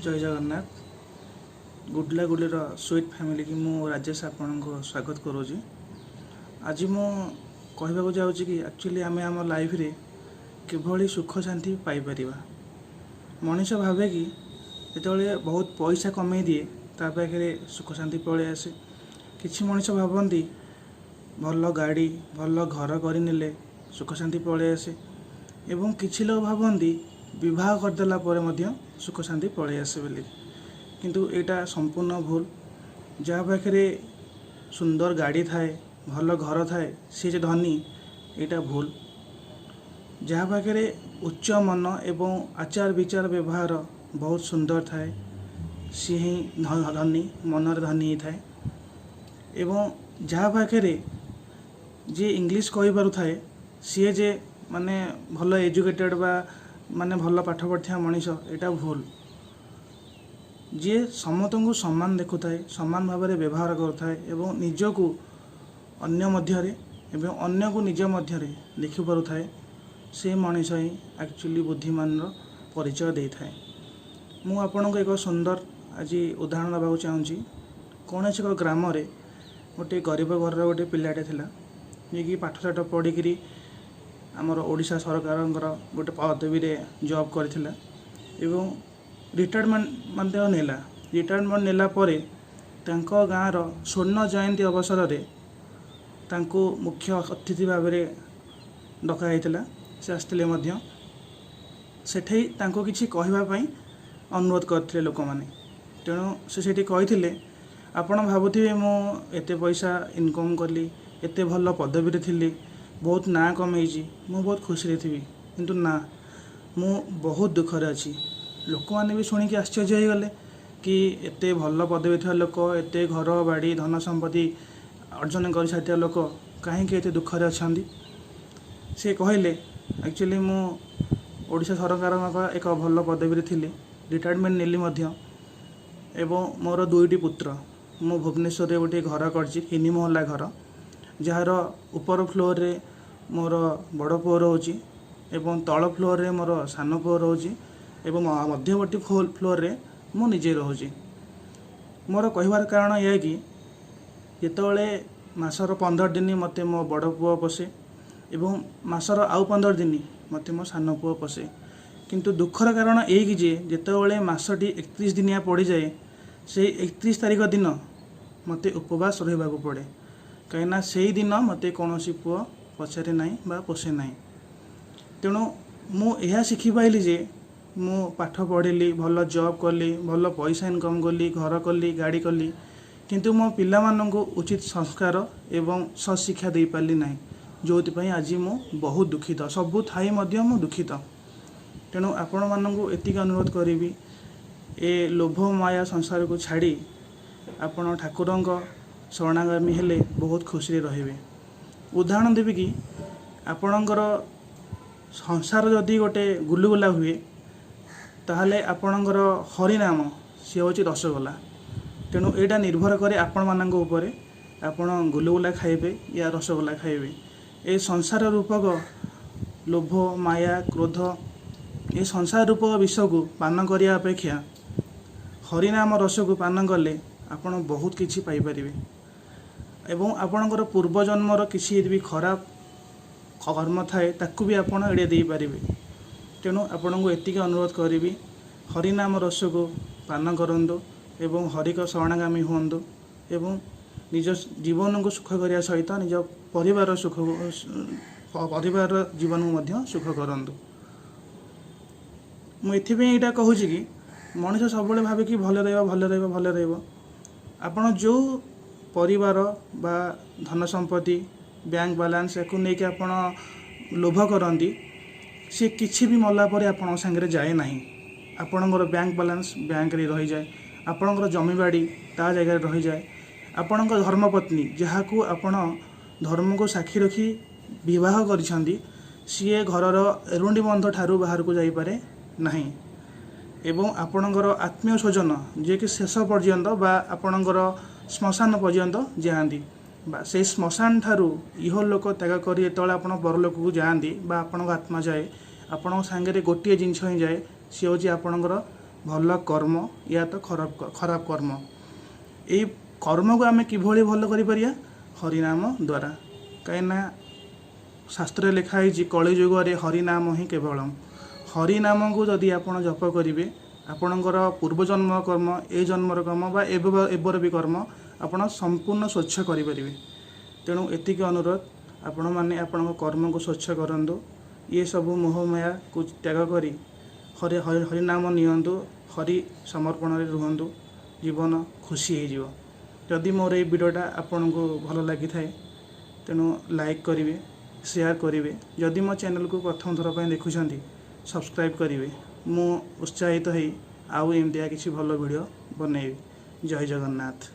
ଜୟ Jagannath. Gudla ଗୁଲିର sweet ଫ୍ୟାମିଲିକି ମୁଁ ରାଜେଶ ଆପଣଙ୍କୁ ସ୍ୱାଗତ କରୁଛି। ଆଜି ମୁଁ କହିବାକୁ ଯାଉଛି କି ଆକ୍ଚୁଆଲି ଆମେ ଆମ ଲାଇଫରେ କିଭଳି ସୁଖ ଶାନ୍ତି ପାଇପାରିବା। ମଣିଷ ଭାବେ କି ଯେତେବେଳେ ବହୁତ ପଇସା କମେଇ ଦିଏ, ତା ପାଖରେ ସୁଖ ଶାନ୍ତି ପଳେଇ ଆସେ। କିଛି ମଣିଷ ଭାବନ୍ତି ଭଲ ଗାଡ଼ି, ଭଲ ଘର କରିନେଲେ ସୁଖ ଶାନ୍ତି ପଳେଇ ଆସେ ଏବଂ କିଛି ଲୋକ ଭାବନ୍ତି ବିବାହ କରିଦେଲା ପରେ ମଧ୍ୟ ସୁଖ ଶାନ୍ତି ପଳେଇ ଆସେ ବୋଲି। କିନ୍ତୁ ଏଇଟା ସମ୍ପୂର୍ଣ୍ଣ ଭୁଲ। ଯାହା ପାଖରେ ସୁନ୍ଦର ଗାଡ଼ି ଥାଏ, ଭଲ ଘର ଥାଏ, ସିଏ ଯେ ଧନୀ, ଏଇଟା ଭୁଲ। ଯାହା ପାଖରେ ଉଚ୍ଚ ମନ ଏବଂ ଆଚାର ବିଚାର ବ୍ୟବହାର ବହୁତ ସୁନ୍ଦର ଥାଏ, ସିଏ ହିଁ ଧନୀ, ମନରେ ଧନୀ ହେଇଥାଏ। ଏବଂ ଯାହା ପାଖରେ ଯିଏ ଇଂଲିଶ କହିପାରୁଥାଏ, ସିଏ ଯେ ମାନେ ଭଲ ଏଜୁକେଟେଡ଼ ବା ମାନେ ଭଲ ପାଠ ପଢ଼ିଥିବା ମଣିଷ, ଏଇଟା ଭୁଲ। ଯିଏ ସମସ୍ତଙ୍କୁ ସମାନ ଦେଖୁଥାଏ, ସମାନ ଭାବରେ ବ୍ୟବହାର କରୁଥାଏ ଏବଂ ନିଜକୁ ଅନ୍ୟ ମଧ୍ୟରେ ଏବଂ ଅନ୍ୟକୁ ନିଜ ମଧ୍ୟରେ ଦେଖିପାରୁଥାଏ, ସେ ମଣିଷ ହିଁ ଆକ୍ଚୁଆଲି ବୁଦ୍ଧିମାନର ପରିଚୟ ଦେଇଥାଏ। ମୁଁ ଆପଣଙ୍କୁ ଏକ ସୁନ୍ଦର ଆଜି ଉଦାହରଣ ଦେବାକୁ ଚାହୁଁଛି। କୌଣସି ଏକ ଗ୍ରାମରେ ଗୋଟିଏ ଗରିବ ଘରର ଗୋଟିଏ ପିଲାଟେ ଥିଲା, ଯିଏକି ପାଠଶାଠ ପଢ଼ିକିରି ଆମର ଓଡ଼ିଶା ସରକାରଙ୍କର ଗୋଟେ ପଦବୀରେ ଜବ୍ କରିଥିଲା ଏବଂ ରିଟାୟାରମେଣ୍ଟ ମଧ୍ୟ ନେଲା। ରିଟାୟାରମେଣ୍ଟ ନେଲା ପରେ ତାଙ୍କ ଗାଁର ସ୍ୱର୍ଣ୍ଣ ଜୟନ୍ତୀ ଅବସରରେ ତାଙ୍କୁ ମୁଖ୍ୟ ଅତିଥି ଭାବରେ ଡକା ହେଇଥିଲା। ସେ ଆସିଥିଲେ ମଧ୍ୟ। ସେଠି ତାଙ୍କୁ କିଛି କହିବା ପାଇଁ ଅନୁରୋଧ କରିଥିଲେ ଲୋକମାନେ। ତେଣୁ ସେ ସେଠି କହିଥିଲେ, ଆପଣ ଭାବୁଥିବେ ମୁଁ ଏତେ ପଇସା ଇନକମ୍ କଲି, ଏତେ ଭଲ ପଦବୀରେ ଥିଲି, ବହୁତ ନାଁ କମେଇଛି, ମୁଁ ବହୁତ ଖୁସିରେ ଥିବି, କିନ୍ତୁ ନା, ମୁଁ ବହୁତ ଦୁଃଖରେ ଅଛି। ଲୋକମାନେ ବି ଶୁଣିକି ଆଶ୍ଚର୍ଯ୍ୟ ହେଇଗଲେ କି ଏତେ ଭଲ ପଦବୀ ଥିବା ଲୋକ, ଏତେ ଘର ବାଡ଼ି ଧନ ସମ୍ପତ୍ତି ଅର୍ଜନ କରିସାରିଥିବା ଲୋକ କାହିଁକି ଏତେ ଦୁଃଖରେ ଅଛନ୍ତି? ସେ କହିଲେ, ଆକ୍ଚୁଆଲି ମୁଁ ଓଡ଼ିଶା ସରକାରଙ୍କ ଏକ ଭଲ ପଦବୀରେ ଥିଲି, ରିଟାୟାରମେଣ୍ଟ ନେଲି ମଧ୍ୟ ଏବଂ ମୋର ଦୁଇଟି ପୁତ୍ର। ମୁଁ ଭୁବନେଶ୍ୱରରେ ଗୋଟିଏ ଘର କରିଛି, ତିନି ମହଲା ଘର, ଯାହାର ଉପର ଫ୍ଲୋରରେ ମୋର ବଡ଼ ପୁଅ ରହୁଛି ଏବଂ ତଳ ଫ୍ଲୋରରେ ମୋର ସାନ ପୁଅ ରହୁଛି ଏବଂ ମଧ୍ୟବର୍ତ୍ତୀ ଫ୍ଲୋରରେ ମୁଁ ନିଜେ ରହୁଛି। ମୋର କହିବାର କାରଣ ଏହା କି ଯେତେବେଳେ ମାସର 15 ଦିନ ମୋତେ ମୋ ବଡ଼ ପୁଅ ପୋଷେ ଏବଂ ମାସର ଆଉ 15 ଦିନ ମୋତେ ମୋ ସାନ ପୁଅ ପୋଷେ। କିନ୍ତୁ ଦୁଃଖର କାରଣ ଏଇକି ଯେ ଯେତେବେଳେ ମାସଟି 31 ଦିନିଆ ପଡ଼ିଯାଏ, ସେଇ 31 ତାରିଖ ଦିନ ମୋତେ ଉପବାସ ରହିବାକୁ ପଡ଼େ, କାହିଁକିନା ସେଇଦିନ ମୋତେ କୌଣସି ପୁଅ ପଚାରେ ନାହିଁ ବା ପୋଷେ ନାହିଁ। ତେଣୁ ମୁଁ ଏହା ଶିଖିପାଇଲି ଯେ ମୁଁ ପାଠ ପଢ଼ିଲି, ଭଲ ଜବ୍ କଲି, ଭଲ ପଇସା ଇନକମ୍ କଲି, ଘର କଲି, ଗାଡ଼ି କଲି, କିନ୍ତୁ ମୋ ପିଲାମାନଙ୍କୁ ଉଚିତ ସଂସ୍କାର ଏବଂ ସତ୍ଶିକ୍ଷା ଦେଇପାରିଲି ନାହିଁ, ଯେଉଁଥିପାଇଁ ଆଜି ମୁଁ ବହୁତ ଦୁଃଖିତ। ସବୁ ଥାଇ ମଧ୍ୟ ମୁଁ ଦୁଃଖିତ। ତେଣୁ ଆପଣମାନଙ୍କୁ ଏତିକି ଅନୁରୋଧ କରିବି, ଏ ଲୋଭ ମାୟା ସଂସାରକୁ ଛାଡ଼ି ଆପଣ ଠାକୁରଙ୍କ ଶରଣାଗାମୀ ହେଲେ ବହୁତ ଖୁସିରେ ରହିବେ। ଉଦାହରଣ ଦେବି କି ଆପଣଙ୍କର ସଂସାର ଯଦି ଗୋଟେ ଗୁଲୁଗୁଲା ହୁଏ, ତାହେଲେ ଆପଣଙ୍କର ହରିନାମ ସିଏ ହେଉଛି ରସଗୋଲା। ତେଣୁ ଏଇଟା ନିର୍ଭର କରେ ଆପଣମାନଙ୍କ ଉପରେ, ଆପଣ ଗୁଲୁଗୁଲା ଖାଇବେ ୟା ରସଗୋଲା ଖାଇବେ। ଏ ସଂସାର ରୂପକ ଲୋଭ, ମାୟା, କ୍ରୋଧ, ଏ ସଂସାର ରୂପକ ବିଷକୁ ପାନ କରିବା ଅପେକ୍ଷା ହରିନାମ ରସକୁ ପାନ କଲେ ଆପଣ ବହୁତ କିଛି ପାଇପାରିବେ ଏବଂ ଆପଣଙ୍କର ପୂର୍ବଜନ୍ମର କିଛି ଯଦି ବି ଖରାପ କର୍ମ ଥାଏ, ତାକୁ ବି ଆପଣ ଏଡ଼େଇ ଦେଇପାରିବେ। ତେଣୁ ଆପଣଙ୍କୁ ଏତିକି ଅନୁରୋଧ କରିବି, ହରିନାମ ରସକୁ ପାନ କରନ୍ତୁ ଏବଂ ହରିଙ୍କ ଶରଣାଗାମୀ ହୁଅନ୍ତୁ ଏବଂ ନିଜ ଜୀବନକୁ ସୁଖ କରିବା ସହିତ ନିଜ ପରିବାରର ସୁଖ, ପରିବାରର ଜୀବନକୁ ମଧ୍ୟ ସୁଖ କରନ୍ତୁ। ମୁଁ ଏଥିପାଇଁ ଏଇଟା କହୁଛି କି ମଣିଷ ସବୁବେଳେ ଭାବେ କି ଭଲ ରହିବ, ଭଲ ରହିବ, ଭଲ ରହିବ। ଆପଣ ଯେଉଁ ପରିବାର ବା ଧନ ସମ୍ପତ୍ତି, ବ୍ୟାଙ୍କ ବାଲାନ୍ସ, ୟାକୁ ନେଇକି ଆପଣ ଲୋଭ କରନ୍ତି, ସିଏ କିଛି ବି ମଲା ପରେ ଆପଣଙ୍କ ସାଙ୍ଗରେ ଯାଏ ନାହିଁ। ଆପଣଙ୍କର ବ୍ୟାଙ୍କ ବାଲାନ୍ସ ବ୍ୟାଙ୍କରେ ରହିଯାଏ, ଆପଣଙ୍କର ଜମିବାଡ଼ି ତା ଜାଗାରେ ରହିଯାଏ, ଆପଣଙ୍କ ଧର୍ମପତ୍ନୀ, ଯାହାକୁ ଆପଣ ଧର୍ମକୁ ସାକ୍ଷୀ ରଖି ବିବାହ କରିଛନ୍ତି, ସିଏ ଘରର ଏରୁଣ୍ଡି ବନ୍ଧ ଠାରୁ ବାହାରକୁ ଯାଇପାରେ ନାହିଁ ଏବଂ ଆପଣଙ୍କର ଆତ୍ମୀୟ ସ୍ୱଜନ ଯିଏକି ଶେଷ ପର୍ଯ୍ୟନ୍ତ ବା ଆପଣଙ୍କର ଶ୍ମଶାନ ପର୍ଯ୍ୟନ୍ତ ଯାଆନ୍ତି ବା ସେଇ ଶ୍ମଶାନ ଠାରୁ ଇହଲୋକ ତ୍ୟାଗ କରି ଯେତେବେଳେ ଆପଣ ପରଲୋକକୁ ଯାଆନ୍ତି ବା ଆପଣଙ୍କ ଆତ୍ମା ଯାଏ, ଆପଣଙ୍କ ସାଙ୍ଗରେ ଗୋଟିଏ ଜିନିଷ ହିଁ ଯାଏ, ସିଏ ହେଉଛି ଆପଣଙ୍କର ଭଲ କର୍ମ ୟା ତ ଖରାପ କର୍ମ। ଏଇ କର୍ମକୁ ଆମେ କିଭଳି ଭଲ କରିପାରିବା? ହରିନାମ ଦ୍ୱାରା। କାହିଁକିନା ଶାସ୍ତ୍ରରେ ଲେଖା ହେଇଛି, କଳିଯୁଗରେ ହରିନାମ ହିଁ କେବଳମ୍। ହରିନାମକୁ ଯଦି ଆପଣ ଜପ କରିବେ, ଆପଣଙ୍କର ପୂର୍ବଜନ୍ମ କର୍ମ, ଏ ଜନ୍ମର କର୍ମ ବା ଏବର ବି କର୍ମ ଆପଣ ସମ୍ପୂର୍ଣ୍ଣ ସ୍ୱଚ୍ଛ କରିପାରିବେ। ତେଣୁ ଏତିକି ଅନୁରୋଧ, ଆପଣମାନେ ଆପଣଙ୍କ କର୍ମକୁ ସ୍ୱଚ୍ଛ କରନ୍ତୁ, ଇଏ ସବୁ ମୋହମାୟାକୁ ତ୍ୟାଗ କରି ହରି ହରି ହରିନାମ ନିଅନ୍ତୁ, ହରି ସମର୍ପଣରେ ରୁହନ୍ତୁ, ଜୀବନ ଖୁସି ହେଇଯିବ। ଯଦି ମୋର ଏଇ ଭିଡ଼ିଓଟା ଆପଣଙ୍କୁ ଭଲ ଲାଗିଥାଏ, ତେଣୁ ଲାଇକ୍ କରିବେ, ସେୟାର କରିବେ। ଯଦି ମୋ ଚ୍ୟାନେଲକୁ ପ୍ରଥମ ଥର ପାଇଁ ଦେଖୁଛନ୍ତି, ସବସ୍କ୍ରାଇବ୍ କରିବେ। ମୁଁ ଉତ୍ସାହିତ ହେଇ ଆଉ ଏମିତିଆ କିଛି ଭଲ ଭିଡ଼ିଓ ବନେଇବି। ଜୟ ଜଗନ୍ନାଥ।